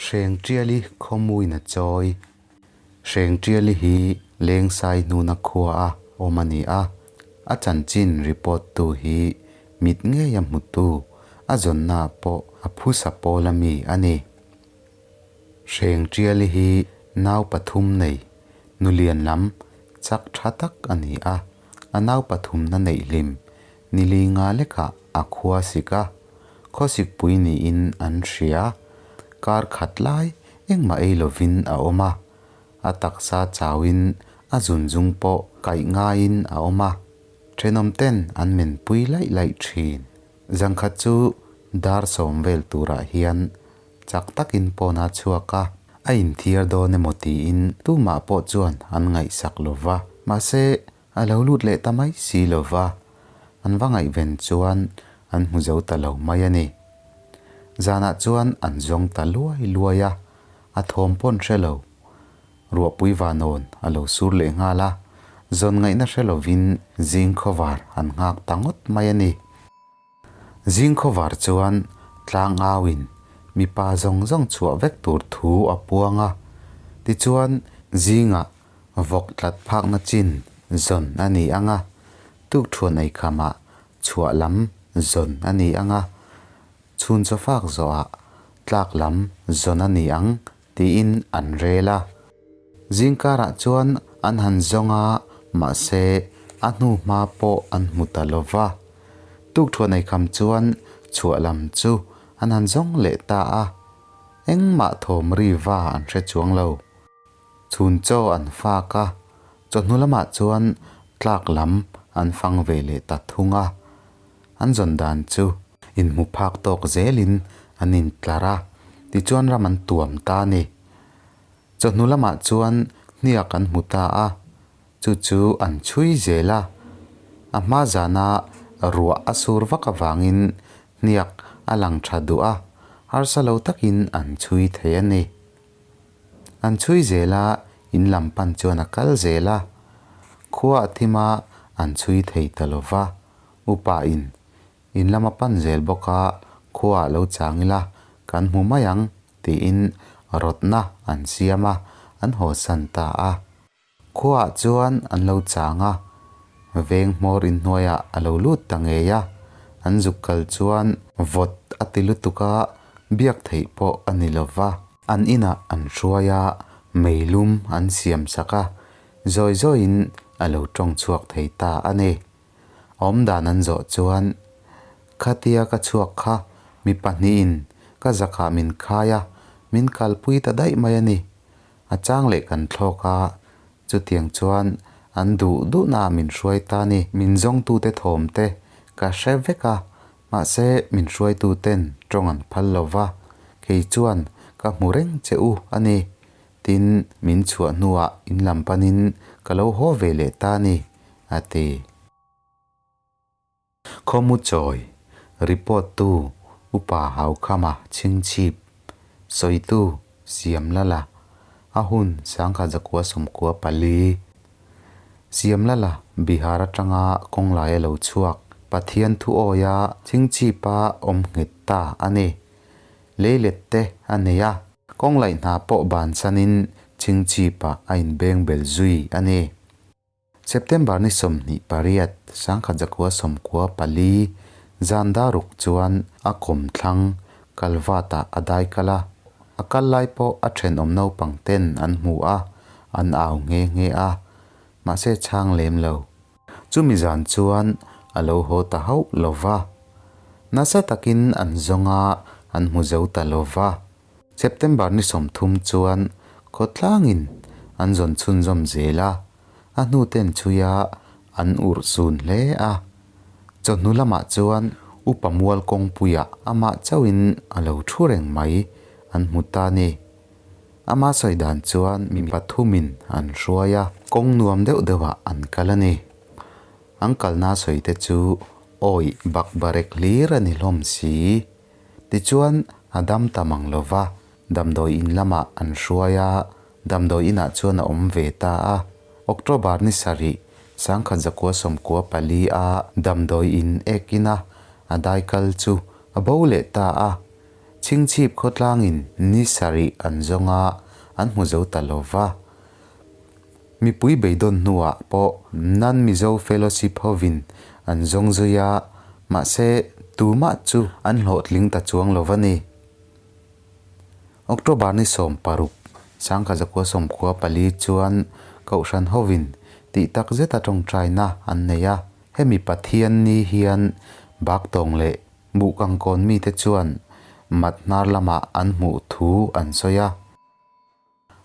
Hrengtiali khawmuin a chawi. Hrengtiali hi Lengsai hnuna khua a awm a ni a, a chanchin report tu hi mit ngeia hmutu a zawnna pawh a phusa pawl a mi a ni. Hrengtiali hi nau pathum nei nulian lam chak tha tak a ni a, a nau pathumna neih hlim nili nga lekah a khua sik a, khawsikpui niin an hria. Kar khat lai engmah ei lovin a awm a, a taksa chauin a zunzung pawh kaih ngaiin a awm a, thenawmten an menpui laih laih thin. Zangkhat chu dar sawm vel turah hian chak takin pawn a chhuak a, a inthiar dawn emaw tiin tumah pawh chuan an ngaihsak lova, mahse a lo lut leh ta mai si lova, an va ngaihven chuan an hmu zo ta lo mai a ni. Zanah chuan an zawng ta luai luai a, a thawm pawn hre lo. Ruahpui vanawn a lo sur leh nghal a, zawn ngaihna hre lovin zing khawvar an nghak ta ngawt mai a ni. Zing khawvar chuan tlang auin mipa zawng zawng chhuah vek tur thu a puang a, tichuan zingah vawk tlat phakna chin zawn a ni ang a, tukthuan eikhamah chhuah lam zawn a ni ang a, chhun chawfak zawhah tlak lam zawn a ni ang tiin an rel a. Zingkarah chuan an han zawng a, mahse a hnu hma pawh an hmu ta lo va. Tukthuan eikham chuan chhuah lam chu an han zawng leh ta a, engmah thawm ri va an hre chuang lo. Chhun chaw an fak a, chawhnu lamah chuan tlak lam an fang ve leh ta thung a. An zawn dan chu inhmu phak tawk zelin an intlar a, tichuan ram an tuam ta a ni. Chawhnu lamah chuan hniak an hmu ta a, chu chu an chhui zel a. A hma zana ruah a sur vak avangin hniak a lang tha duh a, harsa lo takin an chhui thei a ni. An chhui zel a, in lam pan chuan a kal zel a, khua a thim a, an chhui thei ta lo va. Upa in in lama pan zel bawk a, khua ah lo chang ila kan hmu mai ang tiin rawtna an siam a, an haw san ta a. Khua ah chuan an lo chang a, veng hmawr inhnuaiah a lo lut ta ngei a, an zuk kal chuan vawt a ti lutuk a, biak theih pawh a ni lo va. An inah an hruai a, meilum an siam sak a, zawi zawiin a lo tawng chhuak thei ta a ni. Awmdan an zawh chuan, Khatia ka chhuak kha mi pahnihin ka zakah min khai a, min kalpui ta daih mai a ni. A chang leh kan thlawk a, chutiang chuan an duh duhnaah min hruai ta a ni. Min zawngtute thawmte ka hre vek a, mahse min hruaituten tawng an phal lo va, kei chuan ka hmu reng che u a ni. Tin, min chhuah hnuah in lam panin ka lo haw ve leh ta a ni. A ti. Khawmu chawi, report tu Upa Haukhama Chhingchhip, sawitu Siamlala, a hun 1994. Siamlala Bihar atanga kawnglai a lo chhuak, Pathian thu awia Chhingchhipa awm nghet ta a ni. Leilet te a nei a, kawnglaih hna pawh bansanin Chhingchhipa a inbeng bel zui a ni. September ni 28, 1994, zan daruk chuan a kawmthlang Kalvat-ah a dai kal a. A kal lai pawh a thenawm naupang ten an hmu a, an au nghe nghe a, mahse chhang lem lo. Chumi zan chuan a lo haw ta hauh lo va. Nasa takin an zawng a, an hmu zo ta lo va. September ni 30 chuan khawtlangin an zawn chhunzawm zel a, a hnuten chhui a an urh sun hle a. Chawhnu lamah chuan Upa Mual kawngpuiah amah chauhin a lo thu reng mai an hmu ta ni. Ama sawi dan chuan mi pathumin an hruai a, kawng nuam deuh deuhah an kal a ni. An kalna sawi te chu awih bakbarek hlir a ni hlawm si. Tichuan, a dam ta mang lo va, damdawi in lamah an hruai a, damdawi inah chuan a awm ve ta a. October ni sarih, 1994 a damdawi in ek ina a daikal chu a bo leh ta a. Chhingchhip khawtlangin ni sarih an zawng a, an hmu zo ta lo va. Mipui beidawn hnuah pawh Nan Mizo Fellowship hovin an zawng zui a, mahse tumah chu an hlawhtling ta chuang lo va ni. October ni 16, 1994 chuan Kohhran hovin tih tak zeta tawngtaina an nei a, hemi Pathian ni hian Baktawng leh Buhkangkawn mite chuan mat hnar lamah an hmuh thu an sawi a.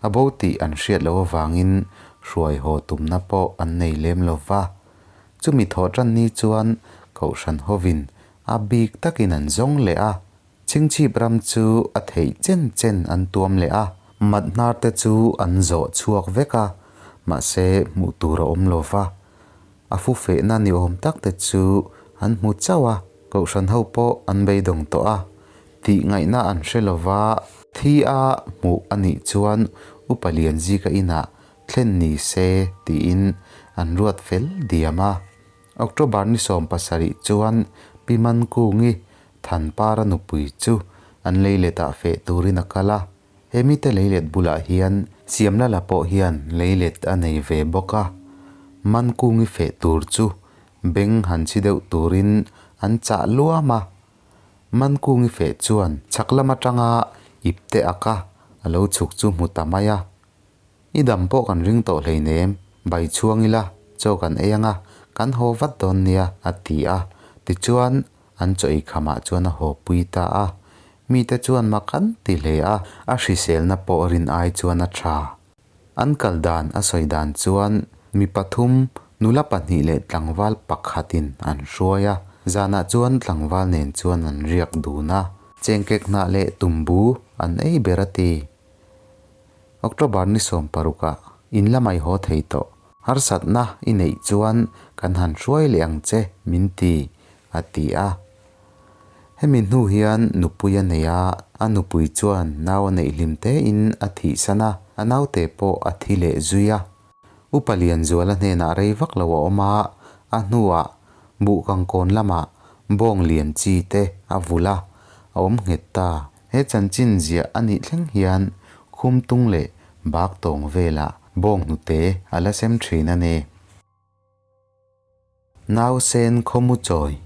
A bo tih an hriat loh avangin hruai haw tumna pawh an nei lem lo va. Chumi thawh tan ni chuan Kohhran hovin a bik takin an zawng leh a. Chhingchhip ram chu a theih chen chen an tuam leh a. Mat hnar te chu an zawh chhuak vek a, mahse hmuh tur a awm lo va. A fu fehna ni awm tak te chu an hmu chauh a, Kohhran ho pawh an beidawng tawh a, tih ngaihna an hre lo va. Thi a hmuh a nih chuan Upa Lianzika inah thlen ni se tiin an ruat fel diam a. October ni 17 chuan Pi Mankungi Thanpara nupui chu an leiletah feh turin a kal a. He mite leilet bulah hian Siamlala pawh hian leilet a nei ve bawk a. Mankungi feh tur chu beng han chhi deuh turin an chah luam a. Mankungi feh chuan chhak lam atanga ipte aka a lo chhuk chu hmu ta mai a. I dam pawh kan ring tawh hleinem, bai chhuang ila, chaw kan ei anga, kan haw vat dawn nia, a ti a. Tichuan, an chaw ei khamah chuan a haw pui ta a. Mite chuan mak an ti hle a, a hriselna pawh rin ai chuan a tha. An kal dan a sawi dan chuan mi pathum, nula pahnih leh tlangval pakhatin an hruai a. Zanah chuan tlangval nen chuan an riak dun a. Chengkek hnah leh tumbu an ei ber a ti. October ni 16 ah in la mai haw thei tawh. Harsatna i neih chuan kan han hruai leh ang che min ti, a ti a. Hemi hnu hian nupui a nei a, a nupui chuan nau a neih hlim tein a thihsan a, a naute pawh a thi leh zui a. Upa Lianzuala hnenah rei vak lo a awm a, a hnuah Buhkangkawn lamah bawng lian chi te a vulh a, a awm nghet ta. He chanchin ziah a nih thleng hian Khumtung leh Baktawng velah bawng hnute a la sem thin a ni. Nausen khawmu chawi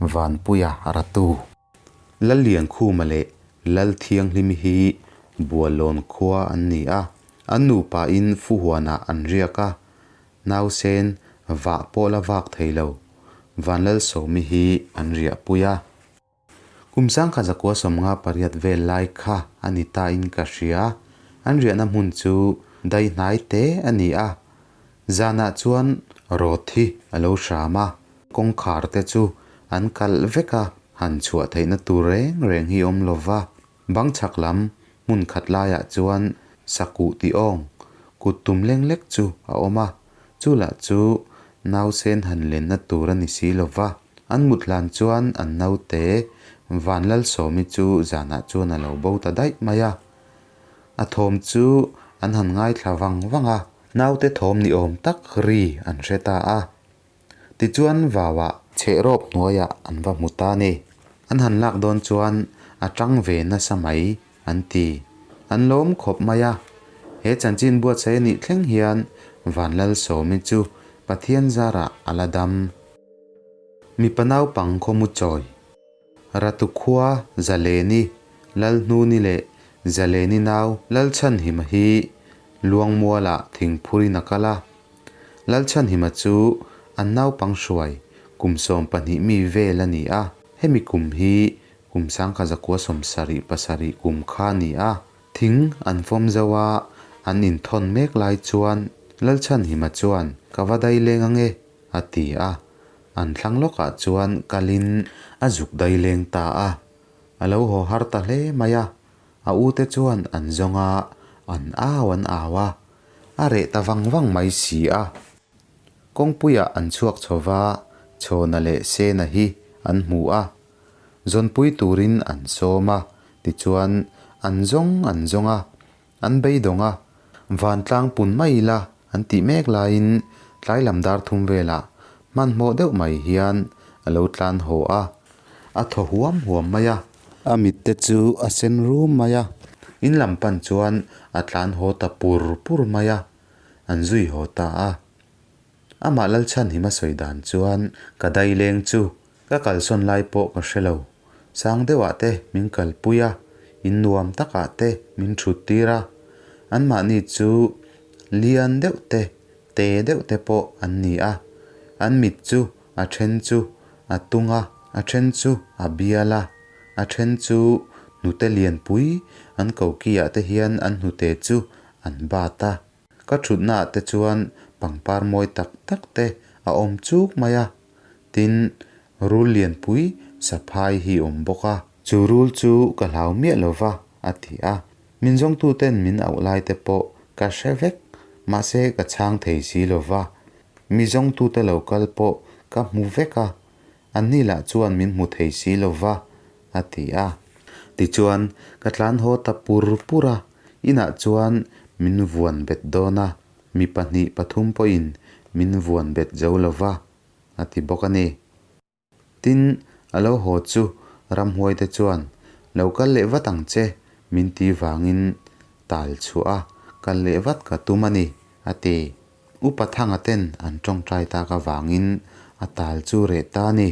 Vanpuia Ratu. Lalliankhuma leh Lalthianghlimi hi Bualawn khua an ni a, an nupain Fuhuanah an riak a, nausen vah pawh la vak thei lo Vanlalsawmi hi an riahpui a. Kum 1958 vel lai kha a ni ta in ka hria. An riahna hmun chu dai hnai te a ni a. Zanah chuan rawt hi a lo hram a, kawngkhar te chu an kalh vek a, han chhuah theihna tur reng reng hi awm lo va. Bang chhak lam hmun khat laiah chuan sakuh tih awng kut tum leng lek chu a awm a, chu lah chu nausen han lenna tur a ni si lo va. An mut hlan chuan an naute Vanlalsawmi chu zanah chuan a lo bo ta daih mai a. A thawm chu an han ngaithla vang vang a, naute thawm ni awm tak ri an hre ta a. Tichuan vauah chhehrawp hnuaiah an va hmu ta ni. An han lak dawn chuan a tang ve nasa mai an ti. An lawm khawp mai a. He chanchin buatsaih a nih thleng hian Vanlalsawmi chu Pathian zarah a la dam. Mipa naupang khawmu chawi, Ratu khua Zaleni, Lalhnuni leh Zaleni nau Lalchhanhima hi Luangmualah thingphurin a kal a. Lalchhanhima chu an naupang hruai kum 12 mi vel a ni a, hemi kum hi kum 1977 kum kha a ni a. Thing an fawm zo a, an inthawn mek lai chuan Lalchhanhima chuan, Ka va dai leng ange, a ti a, an thlang lawkah chuan kalin a zuk dai leng ta a, a lo haw har ta hle mai a, a ute chuan an zawng a, an au an au a, a reh ta vang vang mai si a. Kawngpuiah an chhuak chho va, Chhawna leh Sena hi an hmu a, zawnpui turin an sawm a, tichuan an zawng an zawng a, An beidawng a, vantlang pun mai ila an tih mek laiin tlai lam dar thum velah hmanhmawh deuh mai hian a lo tlan haw a, a thaw huam huam mai a. A mitte chu a sen rum mai a. In lam pan chuan a tlan haw ta pur pur mai a, an zui haw ta a. Amah Lalchhanhima sawi dan chuan ka daileng chu ka kalsawn lai pawh ka hre lo. Sang deuhah te min kalpui a, in nuam takah te min thut tir a. Anmahni chu lian deuh te, te deuh te pawh an ni a. An mit chu a then chu a tung a, a then chu a bial a, a then chu hnute lianpui an koki ah te hian an hnute chu an bat a. Ka thutna ah te chuan pangpar mawi tak tak te a awm chuk mai a, tin rul lianpui saphai hi awm bawk a. Chu rul chu ka hlau miah lo va, a ti a. Min zawngtuten min auh lai te pawh ka hre vek, mahse ka chhang thei si lo va. Mi zawngtute lo kal pawh ka hmu vek a, anni lah chuan min hmu thei si lo va, a ti a. Tichuan, ka tlan haw ta pur pur a, inah chuan min vuan bet dawn a, mi pahnih pathum pawhin min vuan bet zo lo va, a ti bawk a ni. Tin, a lo haw chu ramhuaite chuan, Lo kal leh vat ang che, min ti vangin tal chhuah a, kal leh vat ka tum a ni, a ti. Upa Thanga ten an tawngtai tak avangin a tal chu reh ta a ni.